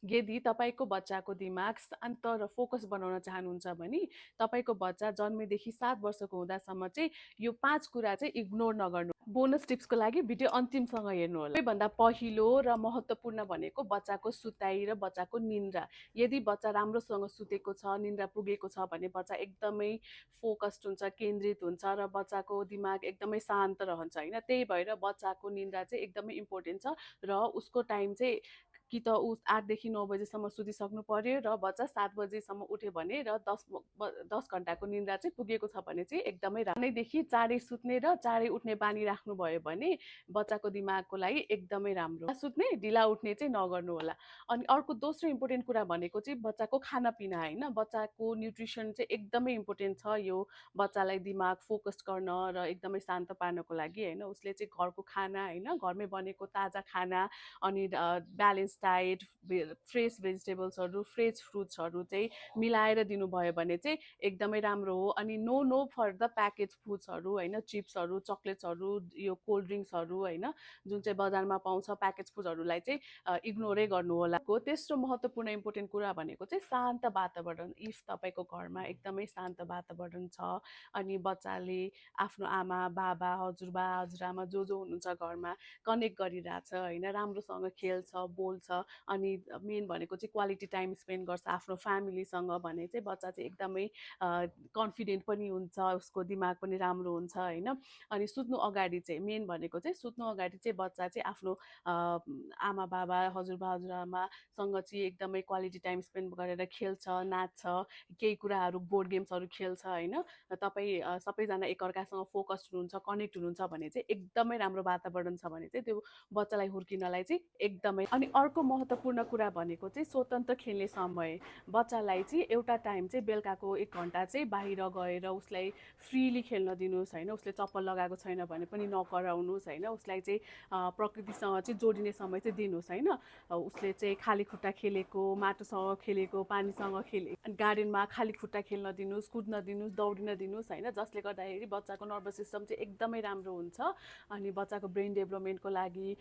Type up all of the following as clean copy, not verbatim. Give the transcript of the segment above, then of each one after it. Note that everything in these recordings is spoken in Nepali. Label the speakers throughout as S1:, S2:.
S1: यदि तपाईँको बच्चाको दिमाग शान्त र फोकस बनाउन चाहनुहुन्छ भने तपाईँको बच्चा जन्मेदेखि 7 वर्षको हुँदासम्म चाहिँ यो 5 कुरा चाहिँ इग्नोर नगर्नु। बोनस टिप्सको लागि भिडियो अन्तिमसँग हेर्नु होला। सबैभन्दा पहिलो र महत्त्वपूर्ण भनेको बच्चाको सुताइ र बच्चाको निन्द्रा। यदि बच्चा राम्रोसँग सुतेको छ, निन्द्रा पुगेको छ भने बच्चा एकदमै फोकस्ड हुन्छ, केन्द्रित हुन्छ र बच्चाको दिमाग एकदमै शान्त रहन्छ हैन। त्यही भएर बच्चाको निन्द्रा चाहिँ एकदमै इम्पोर्टेन्ट छ र उसको टाइम चाहिँ कि त ऊ 8 देखि 9 बजेसम्म सुतिसक्नु पर्यो र बच्चा 7 बजेसम्म उठ्यो भने र 10 घण्टाको निन्द्रा चाहिँ पुगेको छ भने चाहिँ एकदमै राम्रैदेखि चाँडै सुत्ने र चाँडै उठ्ने बानी राख्नुभयो भने बच्चाको दिमागको लागि एकदमै राम्रो। सुत्ने ढिला उठ्ने चाहिँ नगर्नु होला। अनि अर्को दोस्रो इम्पोर्टेन्ट कुरा भनेको चाहिँ बच्चाको खानापिना हैन। बच्चाको न्युट्रिसन चाहिँ एकदमै इम्पोर्टेन्ट छ यो बच्चालाई दिमाग फोकस गर्न र एकदमै शान्त पार्नको लागि हैन। उसले चाहिँ घरको खाना हैन, घरमै बनेको ताजा खाना अनि ब्यालेन्स डाइट, फ्रेस भेजिटेबल्सहरू, फ्रेस फ्रुट्सहरू चाहिँ मिलाएर दिनुभयो भने चाहिँ एकदमै राम्रो हो। अनि नो फर द प्याकेज फुड्सहरू हैन, चिप्सहरू, चक्लेट्सहरू, यो कोल्ड ड्रिङ्क्सहरू हैन, जुन चाहिँ बजारमा पाउँछ प्याकेज फुड्सहरूलाई चाहिँ इग्नोरै गर्नु होला। तेस्रो महत्त्वपूर्ण इम्पोर्टेन्ट कुरा भनेको चाहिँ शान्त वातावरण। इफ तपाईँको घरमा एकदमै शान्त वातावरण छ अनि बच्चाले आफ्नो आमा, बाबा, हजुरबा, हजुरआमा जो हुनुहुन्छ घरमा कनेक्ट गरिरहेछ हैन, राम्रोसँग खेल्छ, बोल्छ अनि मेन भनेको चाहिँ क्वालिटी टाइम स्पेन्ड गर्छ आफ्नो फ्यामिलीसँग भने चाहिँ बच्चा चाहिँ एकदमै कन्फिडेन्ट पनि हुन्छ, उसको दिमाग पनि राम्रो हुन्छ हैन। अनि सुत्नु अगाडि चाहिँ मेन भनेको चाहिँ सुत्नु अगाडि चाहिँ बच्चा चाहिँ आफ्नो आमा, बाबा, हजुरबा, हजुरआमासँग चाहिँ एकदमै क्वालिटी टाइम स्पेन्ड गरेर खेल्छ, नाच्छ, केही कुराहरू बोर्ड गेम्सहरू खेल्छ हैन। तपाईँ सबैजना एकअर्कासँग फोकस्ड हुनुहुन्छ, कनेक्ट हुनुहुन्छ भने चाहिँ एकदमै राम्रो वातावरण छ भने चाहिँ त्यो बच्चालाई हुर्किनलाई चाहिँ एकदमै। अनि अर्को महत्त्वपूर्ण कुरा भनेको चाहिँ स्वतन्त्र खेल्ने समय। बच्चालाई चाहिँ एउटा टाइम चाहिँ बेलुकाको 1 घण्टा चाहिँ बाहिर गएर उसलाई फ्रिली खेल्न दिनुहोस् हैन। उसले चप्पल लगाएको छैन भने पनि नकराउनुहोस् हैन। उसलाई चाहिँ प्रकृतिसँग चाहिँ जोडिने समय चाहिँ दिनुहोस् हैन। उसले चाहिँ खाली खुट्टा खेलेको, माटोसँग खेलेको, पानीसँग गार्डनमा खाली खुट्टा खेल्न दिनुहोस्, कुद्न दिनुहोस्, दौडिन दिनुहोस् हैन। जसले गर्दाखेरि बच्चाको नर्भस सिस्टम चाहिँ एकदमै राम्रो हुन्छ अनि बच्चाको ब्रेन डेभलपमेन्टको लागि,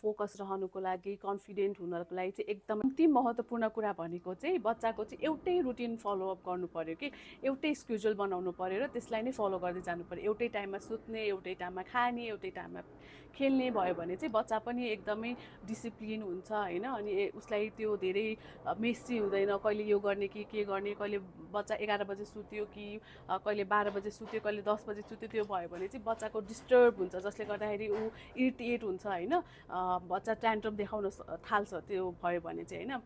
S1: फोकस रहनुको लागि, कन्फिडेन्ट हुनको लागि चाहिँ एकदम अन्तिम महत्त्वपूर्ण कुरा भनेको चाहिँ बच्चाको चाहिँ एउटै रुटिन फलोअप गर्नु पर्यो कि एउटै स्केड्युल बनाउनु पर्यो र त्यसलाई नै फलो गर्दै जानु पर्यो। एउटै टाइममा सुत्ने, एउटै टाइममा खाने, एउटै टाइममा खेल्ने भयो भने चाहिँ बच्चा पनि एकदमै डिसिप्लिन हुन्छ हैन। अनि उसलाई त्यो धेरै मेसी हुँदैन, कहिले यो गर्ने कि के गर्ने, कहिले बच्चा 11 बजे सुत्यो कि कहिले 12 बजे सुत्यो, कहिले 10 बजे सुत्यो, त्यो भयो भने चाहिँ बच्चाको डिस्टर्ब हुन्छ जसले गर्दाखेरि ऊ इरिटेट हुन्छ हैन। बच्चा ट्यान्ट्रम देखाउन थाल्छ त्यो भयो भने चाहिँ हैन।